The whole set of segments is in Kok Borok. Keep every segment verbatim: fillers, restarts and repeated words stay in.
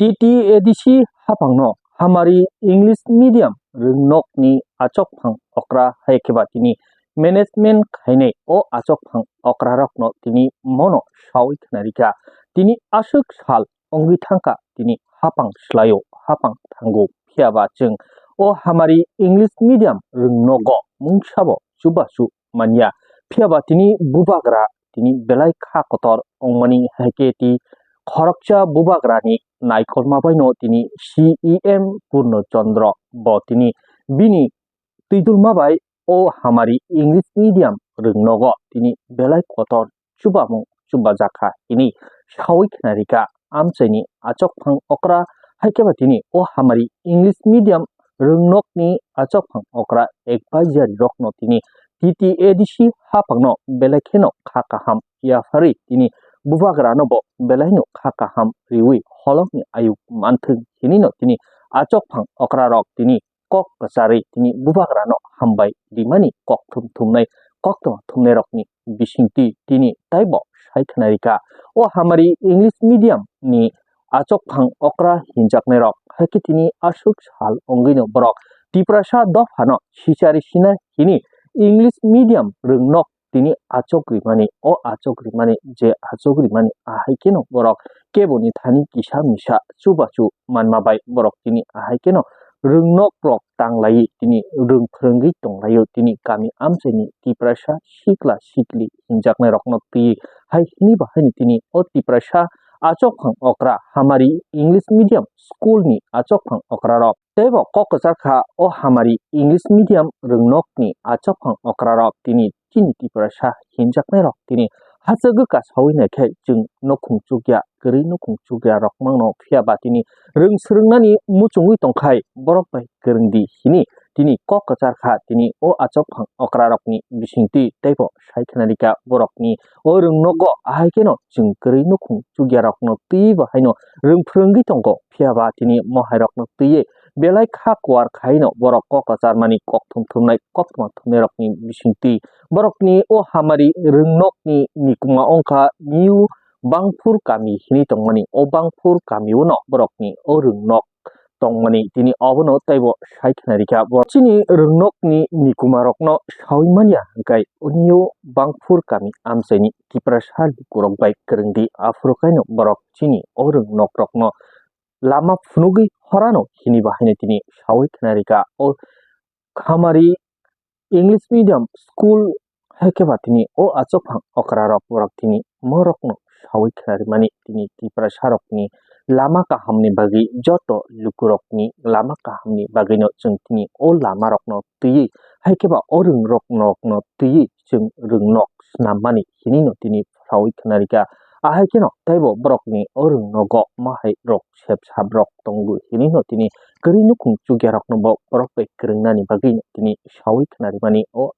T T A D C haphangno hamari English medium rwngnokni achokphang okra hai khe ba tini management khainai o achokphang okrarokno tini mono sawi khna rikha. Tini aswk sal wngwi thangkha tini haphang swlaio haphang thango, phiya ba chwng o hamari English medium rwngnogo mungsabo chubachu manya, phiya ba tini bubagra tini belai kha kotor wngmani hai khe tei khoroksa bubagrani naikolma baino tini C E M Purno Chandra bo tini bini twidulma bai o hamari English medium rwngnogo tini belai kotor chubamung chubajakha hini sawi khna rikha. Amchaini achokphang okra hai khe ba tini o hamari English medium rwngnokni achokphang okra advisory rokno tini T T A D C haphangno belai kheno kha kaham yapharwi tini bubagrano bo belaino kha kaham riwi holongni ayuk manthung hinino tini achokphang okrarok tini kok kwcharwi tini bubagrano hambai rimani kok thum thumnai koktwma thumnairokni bisingtwi tini taibo sai khna rikha. O hamari English medium ni achokphang okra hinjaknairok hai khe tini aswk sal wngwino borok Tiprasa dophano sichari sina hini English medium rwngnok tini achok rimani, o achok rimani, je achok rimani ahai kheno borok keboni thani kisa misa chubachu manma bai borok tini ahai kheno rwngnok rok tanglaiwi tini rwng phwrwngwi tonglaio tini kami amchaini Tiprasa sikla sikli hinjaknairokno twi hai hini bahaino tini o Tiprasa achokphang okra hamari English medium school ni achokphang okrarok teibo kok kwchar kha o hamari English medium rwngnokni achokphang okrarok tini chini Tiprasa hinjaknairok tini hachwgwi kasawi naikhe chwng nukhung chukya kwrwi nukhung chukya rok mangno, phiya ba tini rwng swrwngnani muchungwi tongkhai borok bai kwrwngdi hini tini kok kwchar kha tini o achokphang okrarokni bisingtwi teibo sai khna rikha borokni o rwngnogo ahai kheno chwng kwrwi nukhung chukyarokno twiwi bo haino rwng phwrwngwi tongo, phiya ba tini mohairokno twiwi belai kha kuar khaino borok kok kwcharmani kok thum thumnai koktwma thumnairokni bisingtwi borokni o hamari rwngnokni nikuma wngkha New Bangphur kami hinwi tongmani. O Bangphur kamiono borokni o rwngnok tongmani tini obono teibo sai khna rikha. Bo chini rwngnokni nikumarokno sawi manya hwnkhe unio Bangphur kami amchaini Tiprasa lukurok bai kwrwngdi, aphuru kaino borok chini o rwngnokrokno lama phunugwi horano hini bahaino tini sawi khna rikha. O hamari English medium school hai khe ba tini o achokphang okrarok borok tini morokno sawi khna rimani tini Tiprasarokni lama kahamni bagwi joto lukurokni lama kahamni bagwino chwng tini o lamarokno twiwi hai khe ba o rwngrokno twiwi chwng rwngnok snammani hinino tini sawi khna rikha. Ahai kheno teibo borokni o rwngnogo mahairok sep saprok tongo hinino tini kwrwi nukhung chukyarokno bo borok bai kwrwngnani bagwi tini sawi khna rimani o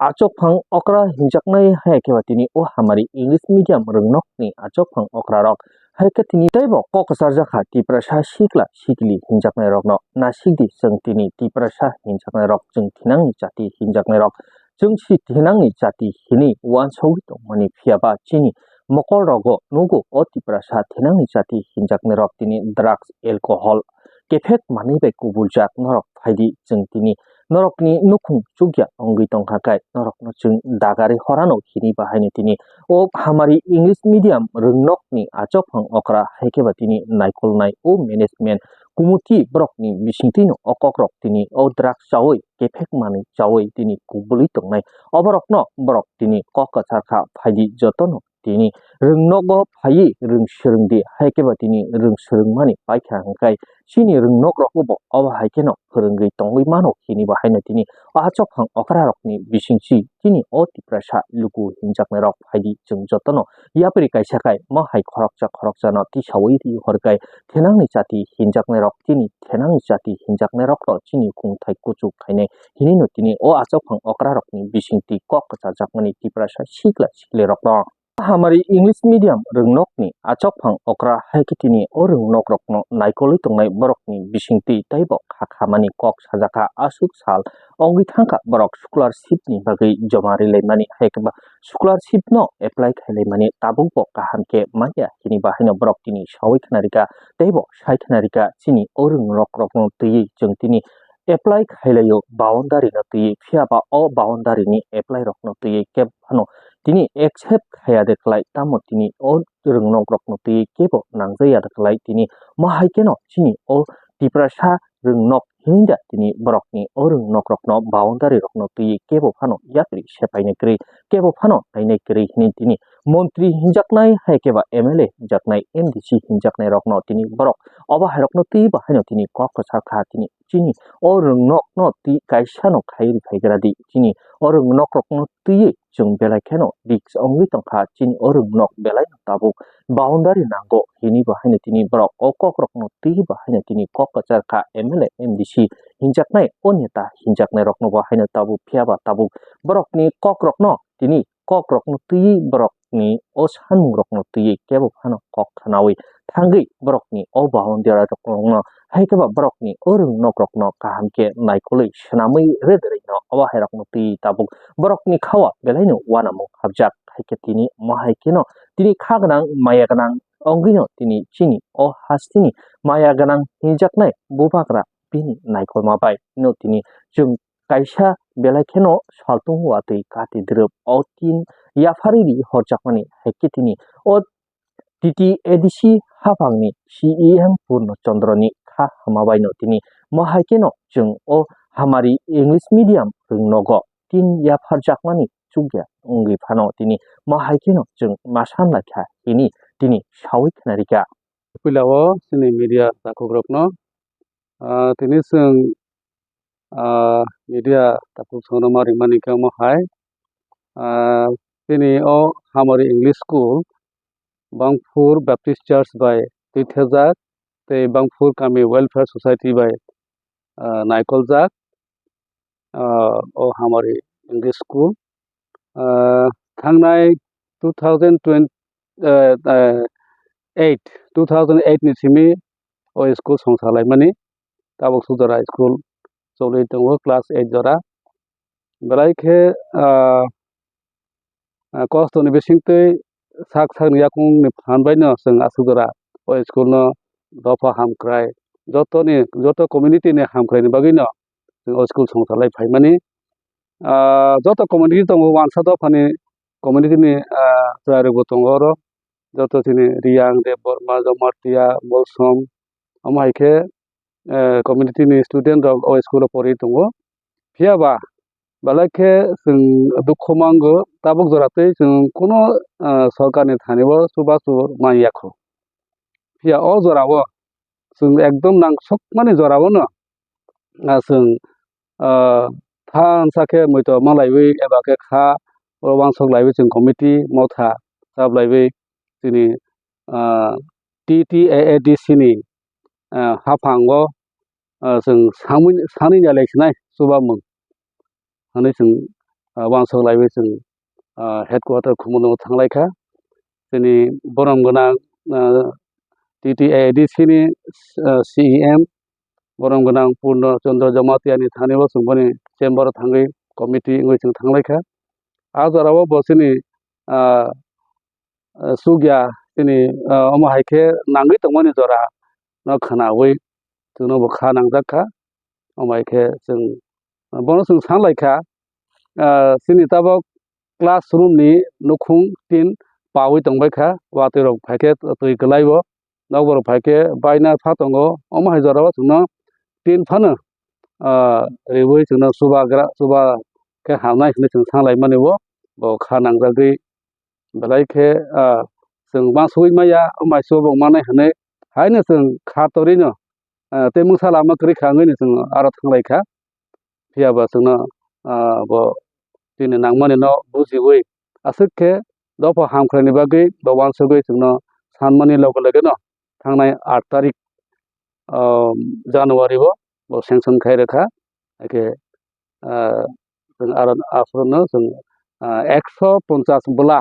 achokphang okra hinjaknai hai khe ba tini o hamari English medium rwngnokni achokphang okrarok hai khe tini teibo kok kwcharjakha Tiprasa sikla sikli hinjaknairokno nasikdi chwng tini Tiprasa hinjaknairok chwng thinangni jati hinjaknairok chwng si thinangni jati hinwi uansugwi tongmani, phiya ba chini mokolrogo nugo o Tiprasa thinangni jati hinjaknairok tini drugs, alcohol, kephek manwi bai kubuljak norok phaidi chwng tini norokni nukhung chukya wngwi tongkha khe norokno chwng dagari horano hini bahaino tini o hamari English medium rwngnokni achokphang okra hai khe ba tini naikolnai o management kumuti borokni bisingtwino o kokrok tini o drugs chawi kephek manwi chawi tini kubulwi tongnai oborokno borok tini kok kwchar kha phaidi jotono tini rwngnogo phaiwi rwng swrwngdi hai khe ba tini rwng swrwngmani paikha hwnkhe chini rwngnokrogo bo obo hai kheno phwrwngwi tongwi mano hini bo haino tini o achokphang okrarokni bisingsi chini o Tiprasa luku hinjaknairok phaidi chwng jotono yapri kaisa khai mo hai khoroksa khoroksano tisawi ri horkai thenangni jati hinjaknairok chini thenangni jati hinjaknairokno chini khungthai kuchuk khainai hinino tini o achokphang okrarokni bisingtwi kok kwchajakmani Tiprasa sikla siklirokno. Hamari English medium rwngnokni achokphang okra hai khe tini o rwngnokrokno naikolwi tongnai borokni bisingtwi teibo kha khamani kok sajakha. Aswk sal wngwi thangkha borok scholarship ni bagwi joma rilaimani hai khe ba scholarship no apply khailaimani tabukbo kaham khe manya hini bahaino borok tini sawi khnarikha teibo sai khnarikha chini o rwngnokrokno twiwi chwng tini apply khailaio boundary no twiwi, phiya ba o boundary ni apply rokno twiwi kebo phano tini accept khaiya de khlai, tamo tini o rwngnok rokno twiwi kebo nangjaya de khlai, tini mo hai kheno chini o Tiprasa rwngnok hinwi da tini borokni o rwngnok rokno boundary rokno twiwi kebo phano yapri sepainai kwrwi, kebo phano nainai kwrwi hinwi tini montri hinjaknai hai khe ba M L A hinjaknai, M D C hinjaknai rokno tini borok obo hai rokno twiwi bo haino tini kok kwchar kha tini chini o rwngnokno twi kaisa no khai ri phai gra di. Chini o rwngnok rokno twiwi chwng belai kheno risk wngwi tongkha. Chini o rwngnok belai no tabuk boundary nango hini bo haino tini borok o kok rokno twiwi bo haino tini kok kwchar kha M L A, M D C hinjaknai o neta hinjaknai rokno bo haino tabuk, phiya ba tabuk borokni kok rokno tini kok rokno twiwi borokni o sanmung rokno twiwi kebo phano kok khnawi thangwi borokni o boundary rokno hai khe ba borokni o rwngnok rokno kaham khe naikolwi swnamwi rwgwrwino obo hai rokno twiwi tabuk borokni khawa belaino uanamung habjak hai khe tini mo hai kheno tini kha gwnang maya gwnang wngwino tini chini o hasteni maya gwnang hinjaknai bubagra bini naikolma bai no tini chwng kaisa belai kheno saltung watwi kati drwp o tin yapharwi ri horjakmani hai khe tini o T T A D C haphangni C E M Purno Chandra ni kha hama bai no tini mo hai kheno chwng o hamari English medium rwngnogo tin yapharjakmani chukya wngwi phano tini mo hai kheno chwng ma san lai kha hini tini sawi khnarikha. Puila o chini media takhuk rokno, ah, tini chwng, ah, media takhuk songno ma rimani khe omo hai, ah, tini o Hamari English School, Bangphur Baptist Church bai twithajak tei Bangphur Kami Welfare Society bai, ah, naikoljak, ah, o Hamari English School. Ah, thangnai two thousand twenty, ah, ah, eight, two thousand eight ni simi o school songsa laimani. Tabuk sujora school choli tongo, class eight jora. Belai khe, ah, ah, kosto ni bisingtwi sak sak ni yakung ni phan bai no chwng aswk jora o school no dopha hamkrai, joto ni, joto community ni hamkrai ni bagwi no chwng o school songsa lai phaimani. Ah, joto community tongo, wansa dophani community ni, ah, chwrairokbo tongo oro. Joto chini Riyang, Debbarma, Jamatia, Molsom, omo hai khe, eh, community ni student rok o school o pori tongo. Phiya ba belai khe chwng dukhu mango, tabuk jora tei chwng kuno, ah, sorkar ni thani o chubachu man ya kho. Phiya o jora o chwng ekdom nangsokmani jora o no, ah, chwng, ah, thansa khe muitu ma laiwi eba khe kha o wansok laiwi chwng committee motha chap laiwi chini, ah, T T A A D C ni, ah, haphango, ah, chwng samwi, sanwi ya lai sinai chubamung hwnwi chwng, ah, wansok laiwi chwng, ah, headquarter Khumulwngo thang lai kha. Chini borom gwnang, ah, T T A A D C ni, ah, C E M borom gwnang Purno Chandra Jamatia ni thani o chwng boni chamber o thangwi committee wngwi chwng thang lai kha. A jora o bo chini, ah, ah, chukya chini, ah, omo hai khe nangwi tongmani jora no khwnawi chwngno bo kha nangjak kha. Omo hai khe chwng, bono chwng san lai kha, ah, chini tabok classroom ni nukhung tin pawi tong bai kha, watwi rok phai khe twi kwlai o, nokbar rok phai khe baina pha tongo. Omo hai jora o chwngno tin phano, ah, riwi chwngno chubagra, chuba khe hamnai hinwi chwng san lai mani o, bo kha nangjagwi belai khe, ah, chwng ma sugwi maya, o mai chubo manai hinwi haino chwng kha torino, ah, tei mungsa lama kwrwi kha wngwi no chwng aro thang lai kha. Phiya ba chwngno, ah, bo chini nangmani no bujiwi aswk khe dopha hamkrai ni bagwi bo wansugwi chwngno sanmani loge loge no thangnai aat tarik, ah, January o bo sanction khai rwkha. Hakhe, ah, chwng aro aphuru no chwng, ah, ekso ponchas bwla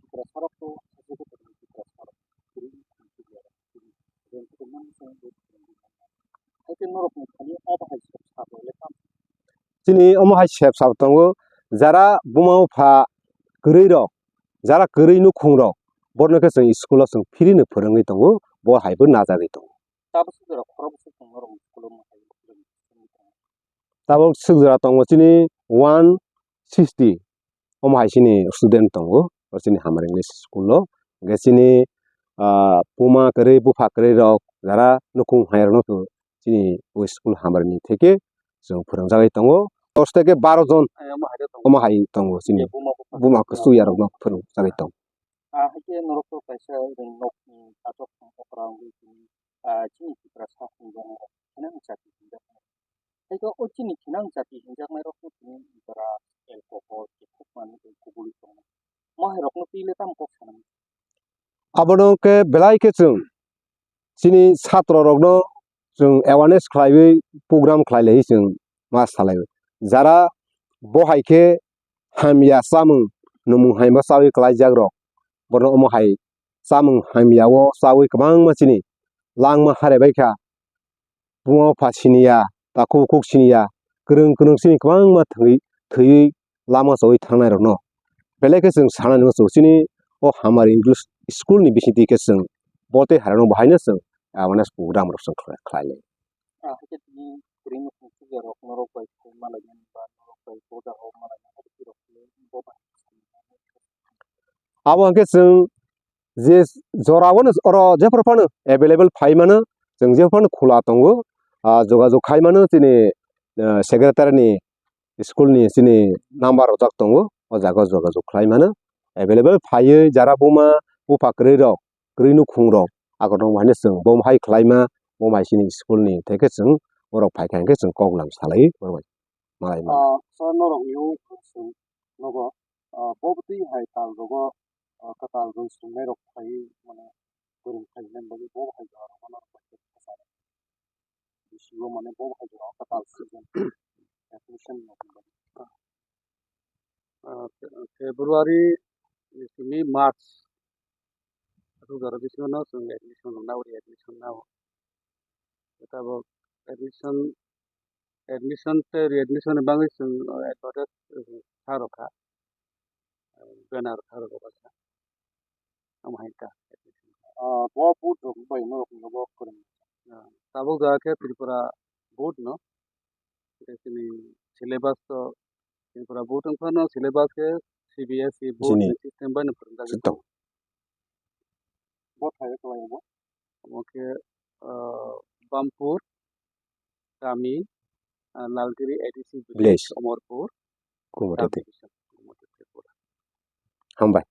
Tiprasa rok to sasu ko tong Tiprasa rok. Kiri kiri kiri kiri. Rengkho tongmani song bo tong. Haikhe norok ni thani abo hai sabo le kam. Chini omo hai sep sabo tongo, jara buma bupha kwrwi rok, jara kwrwi nukhung rok, borno khe chwng school o chwng free no phwrwngwi tongo, bo hai bo najagwi tongo. Tabuk swk jora khorok bwswk tongo norok school o mwtai? Tabuk swk jora tongo chini one sixty, omo hai chini student tongo o chini Hamar English School o. Hwnkhe chini, ah, buma kwrwi bupha kwrwi rok jara nukhung hai rokno chini o school hamari ni theke chwng phwrwngjagwi tongo. Dos theke baro jon omo hai tongo chini buma bupha kwrwi rokno phwrwngjagwi tongo. Ah, hai khe norok to kaisa rwng nok ni achuk okra wngwi tini, ah, chini Tiprasa hinjaknai rok khenang jati hinjaknai. Hai khe o chini khenang jati hinjaknai rok no tini jora alcohol khe khuk manwi tei kubui tongo. Mo hai rok no twi le tamo kok sanai? Abono khe belai khe chwng chini satro rokno chwng awareness khlaiwi program khlai laiwi chwng ma salaiwi. Jara bo hai khe hamya chamung nwmung hai ma chawi klaijak rok, bono omo hai chamung hamya o chawi kwbangma chini langma hare bai kha. Buma bupha siniya, takhuk bukhuk siniya, kwrwng kwrwng chini kwbangma thwi, thwiwi lama chawi thangnai rokno. Belai khe chwng sanani muchungo chini o Hamar English School ni bisingtwi khe chwng bo tei hai rokno bo haino chwng awareness program rok chwng khlai, khlai lai. Ah, hai khe tini kwrwngno chukya rok norok bai phai malaina ba norok bai boda o malaina hai khe rok bo bai. Abo hwnkhe chwng je jora o no oro jephru phano available phai mano, chwng jephru phano khula tongo, ah, jogajog khai mano chini, ah, secretary ni school ni chini number rojak tongo, o jaga o jogajog khlai mano, available phaiwi jara buma bupha kwrwi rok, kwrwi nukhung rok, akorno haino chwng bo hai khlai ma, bo hai chini school ni theke chwng borok phai kha hwnkhe chwng kok lam salai borok bai malai mano. Ah, sir, norok ni o chwng nogo, ah, bo bwtwi hai tal rogo, ah, kwtal rwng swrwngnairok phaiwi, mane, kwrwng khainani bagwi bo hai jora rogo norok bai khe thangsa rw. Bisingo, mane, bo hai jora kwtal season admission rok ni bagwi. Ah, Fe-, February simi March, aswk jora bisingo no chwng admission rok nai, admission nai. Tabuk admission, admission tei readmission ni bagwi chwng, uh, advertise, uh, sa rw kha, uh, banner sa rw kha, omo hai kha. Ah, bo board rok bai norok ni bo kwrwng. Ah, tabuk jaga khe Tripura board no, tei chini syllabus to Tripura board wng phano syllabus khe C B S E board ni system bai no phwrwngjagwi tongo. Bo thai kwlai bo. Omo khe, ah, Bampur, Kami, ah, Lalgiri A D C village, village. Omorpur, Kumura sub division, Kumura Tripura. Hambai.